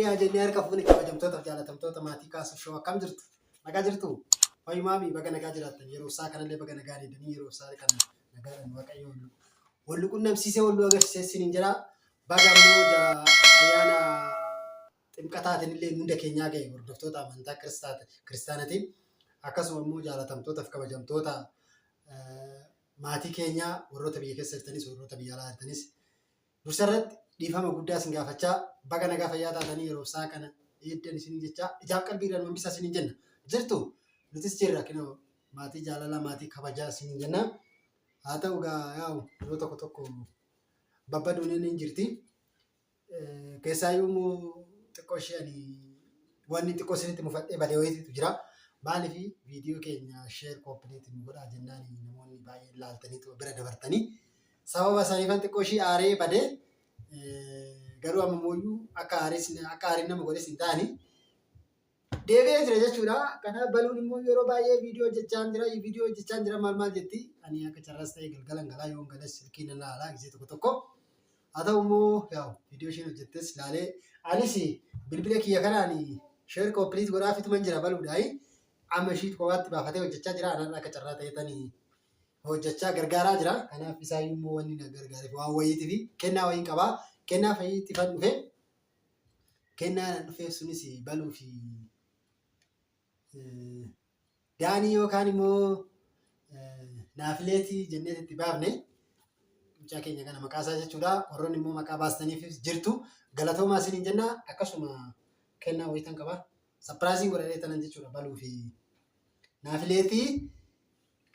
Yooyyaa jennee harka fuune kabajamtootaaf jaalatamtoota maatii kaasuu shoo akkam jirtu? Nagaa jirtu? Fayyumaami baga nagaa jiraattan yeroo isaa kanallee baga nagaa deedanii yeroo isaa kana nagaadhaan Waaqayyo wal nu qunnamsiisee wal nu agarsiisee isiniin jedha. Baga immoo ayyaana ximqataatiin illee hunda keenyaa ga'e hordoftoota amantaa kiristaanatiin akkasuma immoo jaalatamtootaaf kabajamtoota maatii keenyaa warroota biyya keessa jirtanis warroota biyya alaa jirtanis dursa irratti dhiifama guddaa isin gaafachaa baga nagaa fayyaa taatanii yeroo isaa kana eeddan isin jechaa ijaaf qalbii irraan mambisaa isin jenna. Jirtu nutis jirra kinoo maatii jaalalaa maatii kabajaa isin jenna. Haa ta'u gaa yaa'u yeroo tokko tokko babbaduun hin jirti. Keessaayyuu immoo xiqqoo ishee ani wanni xiqqoo isinitti mufadhee badee wayiitu jira. Maaliif viidiyoo keenya sheer kooppileetii nu godhaa jennaan namoonni baay'een laaltaniitu bira dabartanii sababa saniifan xiqqoo ishii aaree badee garuu amma mooyyuu akka aarees akka aariin nama godhes hin taane deebi'ee jira jechuudha. Kanaaf baluun immoo yeroo baay'ee viidiyoo hojjechaa jira viidiyoo hojjechaa jira maal maal jetti ani akka carraas ta'e galgalan galaa yoon galas silkii nan laalaa gisee tokko tokko. Haa ta'u immoo yaa'u viidiyoo isheen hojjettes laalee anis bilbila kiyya kanaan sheer koopiliit godhaa fituman jira baluudhaayi. Amma ishiitu kophaatti baafatee hojjechaa jira anarra akka carraa ta'e tani hojjechaa gargaaraa jira. Kanaaf isaayyuu immoo wanni na gargaareef waan wayiitii fi kennaa wayiin qabaa. Kennaa fayiitti fan dhufe. Kennaa nan dhufeef sunis baluu fi daanii yookaan immoo naafileetii jennee itti baafne mucaa keenya kana maqaa isaa jechuudha. Warroonni immoo maqaa baastaniif jirtu galatoomaa isiniin jenna. Akkasuma kennaa wayiitan qaba. Sapiraayiziin godhadhee tanan jechuudha baluu fi naafileetii.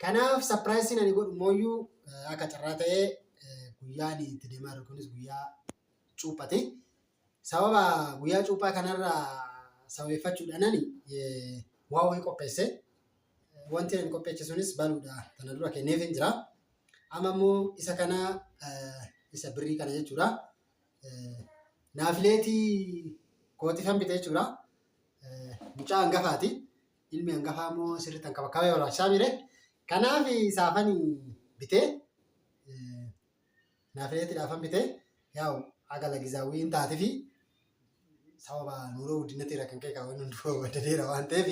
Kanaaf sapiraayiziin ani godhu mooyyuu akka carraa ta'ee guyyaan itti deemaa jiru kunis guyyaa cuuphati. Sababa guyyaa cuuphaa kanarraa sababeeffachuudhaan ani waa wayii qopheesse. Wanti ani qopheesse sunis baluudha. Tana dura kenneef hin jira. Amma immoo isa kana isa birrii kana jechuudha. Naafileetii kootifan bite jechuudha. Mucaa hangafaati. Ilmi hangafaa immoo sirriitti hankabakkabee barbaachisaa mire. Kanaaf isaafan bitee Naafileetiidhaafan bite yaa'u haga lagizaawwii hin taatefi sababa nuuroo guddinateera kan ka'e kaawwan hunduu waddadeera waan ta'eef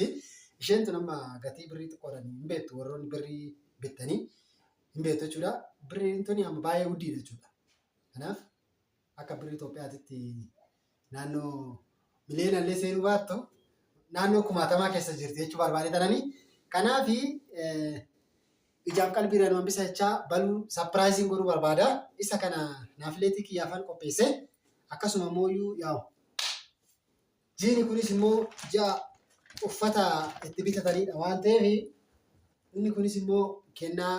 isheen tun amma gatii birrii xiqqoodhaan hin beektu warroonni birrii bittanii hin beektu jechuudha. Birriin tuni amma baay'ee guddiidha jechuudha. Kanaaf akka birrii Itoophiyaatitti naannoo miliyoona illee seenuu baattu naannoo kumaatamaa keessa jirti jechuu barbaade tananii. Kanaaf ijaaf qalbii irraa nu hambisa jechaa baluu sapiraayiziin godhuu barbaada. Isa kana naafileetii kiyyaafan qopheesse. Akkasuma immoo yaa'u jiini kunis immoo ji'a uffata itti bitatanidha waan ta'eef inni kunis immoo kennaa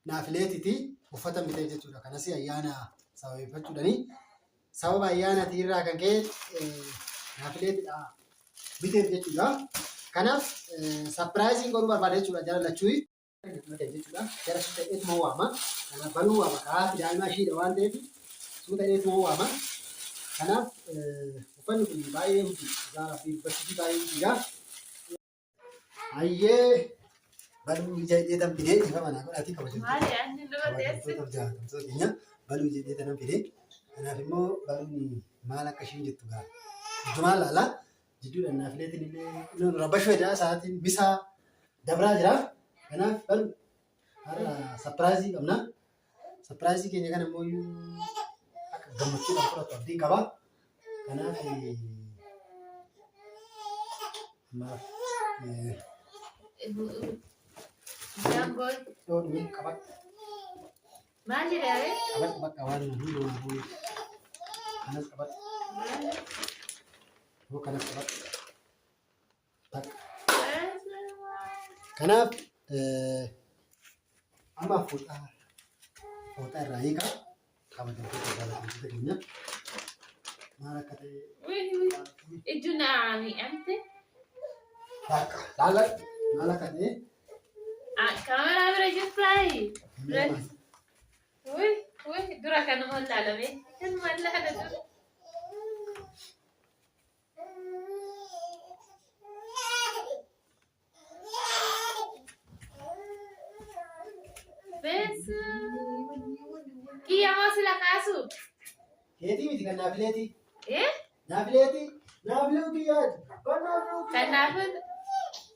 naafileetiti uffata biteef jechuudha. Kanas ayyaana sababeeffachuudhani. Sababa ayyaanaati irraa kan ka'e naafileetidha biteef jechuudha. Kanaaf sapiraayiziin godhuu barbaada jechuudha jara lachuu jechuudha. Jara suuta hidheetuma waama. Kanaaf baluu waama. Haati daa'imaa ishiidha waan ta'eef suuta hidheetuma waama. Kanaaf uffanni kun baay'ee hojii dhugaa rabbii dubbachuuf baay'ee hojiidha. Hayyee baluu ija hidhee tan fidee dhiifama naa godhaatii kabajamtoota. Maali anni nama teessi. Kabajamtoota jaallatamtoota keenya baluu ija hidhee tanan fidee. Kanaaf immoo baluun maal akka isheen jettu gaa. Ijjumaan laala jidduudhaan naafileetiin illee nu rabbashuu edaa sa'aatiin misaa dabraa jira. Kanaaf balu har'a sapiraayizii qabna. Sapiraayizii keenya kana immoo akka gammachuudhaan fudhatu abdiin qaba. Kanaaf ammaaf Jaangol. yoo dhume qabadhu Maal jedhee? qabadhu bakka waan hundumaa fuudhu. Kanas qabadhu yoo kanas qabadhu. Bakka. Kanaaf amma fooxaa fooxaa irraa hiika kabajamtoota jaallatamtoota keenya maal akka ta'e Ijju naami amte. bakka laala maal akka ta'e Kaameraa bira jirtaayi. Wuy wuy dura kanuma laalame. Kanuma laala dura. Bees. Kiyya moo sila kaasu? Keetii miti kan naafileeti. Eh? Naafileeti. Naafiluu kiyyaati. Kan naafiluu Kan kiyyaati. naaf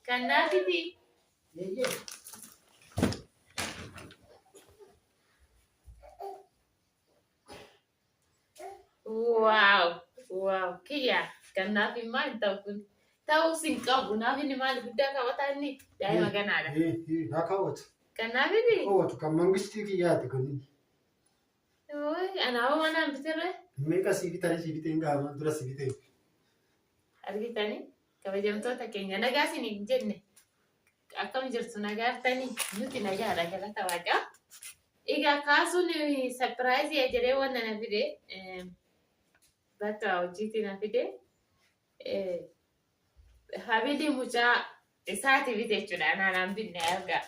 kan naafiti. Eeyyee. Waaw! Waaw! Kiyya kan naaf immoo hin ta'u kun. Ta'uus hin qabu. Naaf inni maal guddaa qabataa inni daa'ima ganaadha. Haa kaawwatu. Kan naafiti. Kaawwatu kan mangistii kiyyaati kun. Anaafuu manaan bitirre Meeqa sii bitanii sii bitee hin gaama dura sii bitee. argitanii kabajamtoota keenya nagaa isin hin jenne akkam jirtu nagaa artanii nuti nagaadha galata waaqaa. Egaa kaasuun sapiraayizii jedhee wanna na fide bakka hojiitti na fide habilii mucaa isaati bite jechuudha anaan hin binne argaa.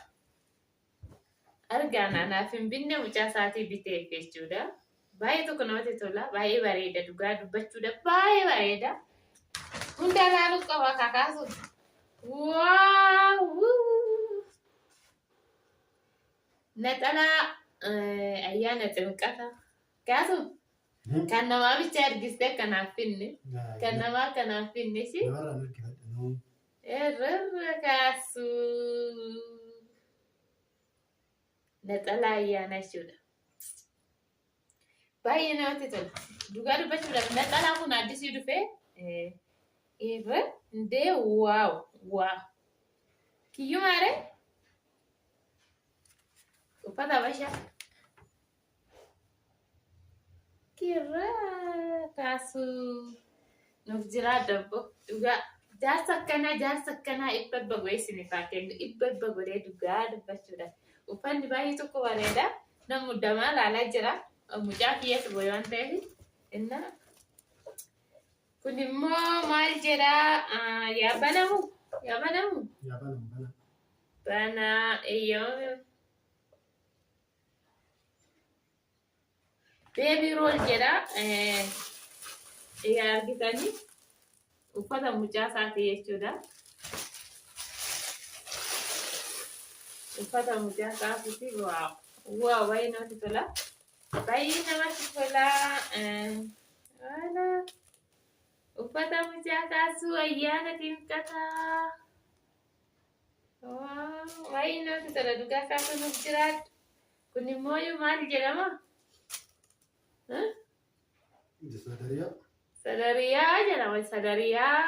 Argaan anaaf hin binne mucaa isaatii biteef jechuudha. Baay'ee tokko namatti tola. Baay'ee bareeda dhugaa dubbachuudha. Baay'ee bareeda. Hunda ilaaluu qaba kakaasu. Waaw! Naxalaa ayyaana ximqata. Kaasu kan namaa bicha ergiste akkanaaf finne. Kan namaa akkanaaf finne si. Namarraan ergifadha. Irra kaasu. Naxalaa ayyaana jechuudha. Baay'ee namatti tola. Dhugaa dubbachuudhaaf naxalaa kun addisii dhufee irra indee waaw waaw. Kiyyumaare uffata habashaa. Kirra kaasuu nuuf jiraadha obbo. Dhugaa jaarsa akkanaa dhibba dhibba godhee isiniif haa kennu. Dhibba dhibba godhee dhugaa dubbachuudhaaf. Uffanni baay'ee tokko bareeda. Nama muddamaa ilaalaa jira. Mucaa kiyyatu bo'e waan ta'eef. Inna kun immoo maal jedhaa? Yaa banamu? Yaa banamu? Yaa banamu bana. Banaa eeyyamame. Baby roll jedha. Egaa argitanii uffata mucaa isaati jechuudha. Uffata mucaa isaati waaw waaw baay'ee namatti tola. Baay'ee namatti tola. Uffata mucaa kaasuu ayyaana ximqataa. Waaw baay'ee namatti tola dhugaa kaasuu nuuf jiraadhu. Kun immoo maal jedhama? Sadariyaa. Sadariyaa jedhama. Sadariyaa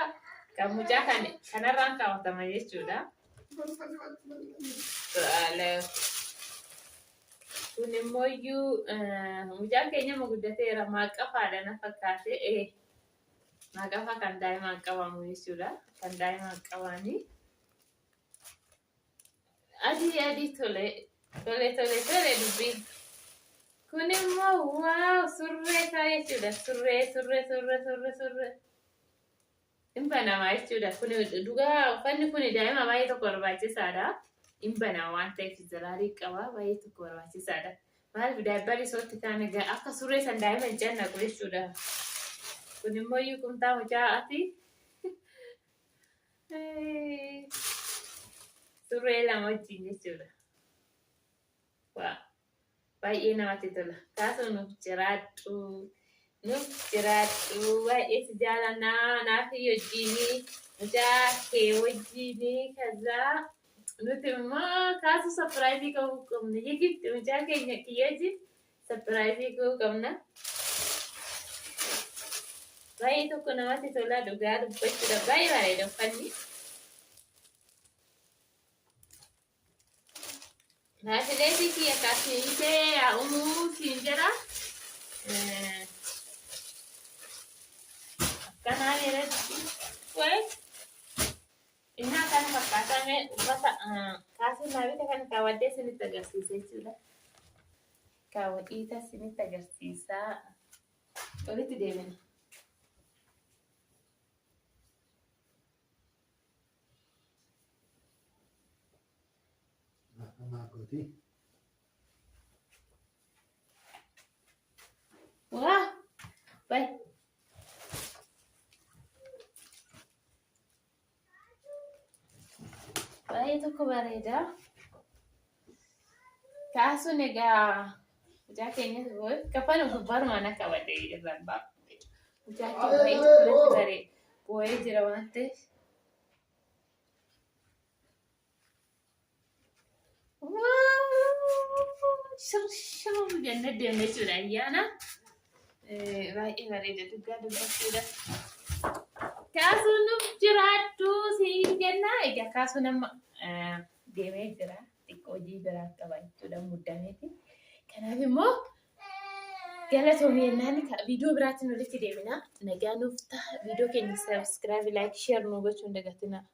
kan mucaa kan kanarraan kaawwatama jechuudha. Kun immoo mucaan keenya amma guddateera maaqafaadha na fakkaate. Maaqafaa kan daa'imaan qabamu jechuudha. Kan daa'imaan qabanii. Adii adii tole tole tole tole dubbiin. Kun immoo waaw surree isaa jechuudha. Surree surree surree surree surree. Hin banamaa jechuudha. Kun dhugaa uffanni kun daa'ima baay'ee tokko barbaachisaadha. Hin banama waan ta'eef ziraarii qaba baay'ee tokko barbaachisaadha. Maaliif daa'imman isootti kaan egaa akka surree san daa'ima hin cannaqu jechuudha. Kun immoo iyyuu kumtaa mucaa'aati. Surree lama wajjin jechuudha. Waa baay'ee namatti tola. Kaasuu nuuf jiraadhu. Nuuf jiraadhu. Baay'ee si jaalannaa. Naaf wajjini. Mucaa kee wajjini. Kazaa nuti immoo kaasuu sapiraayizii qabuu qabna. Yigifti mucaa keenya kiyya wajjin sapiraayizii qabuu qabna. Baay'ee tokko namatti tola dhugaa dubbachuudha. Baay'ee bareeda uffanni. Naafileetii kiyya kaasiintee yaa umuu siin jedha. Akkanaan irratti wayi innaa kana fakkaatame uffata kaasuun naabita kana kaawwadhee isinitti agarsiisa jechuudha. Kaawwadhiita isinitti agarsiisa. Walitti deemina. Maagooti. Wah, baik. Baay'ee tokko bareeda. Kaasuun egaa Mucaa keenyas boo'e kafana gubbarumaan akka badde irraan baafa. Mucaa keenya baay'ee natti bareeda. Boo'ee jira waan ta'eef. Shir jennee deemne jechuudha ayyaana. Baay'ee bareeda dhugaa dubbachuudha. Kaasuun nuuf jiraadhu siin jenna. Egaa kaasuun amma deemee jira. Xiqqoo hojii biraa qaba jechuudha muddameeti. Kanaaf immoo galatoomi jennaan viidiyoo biraatiin walitti deebina. Nagaa nuuf ta'a. Viidiyoo keenya subscribe, like, share nu gochuu hin dagatinaa.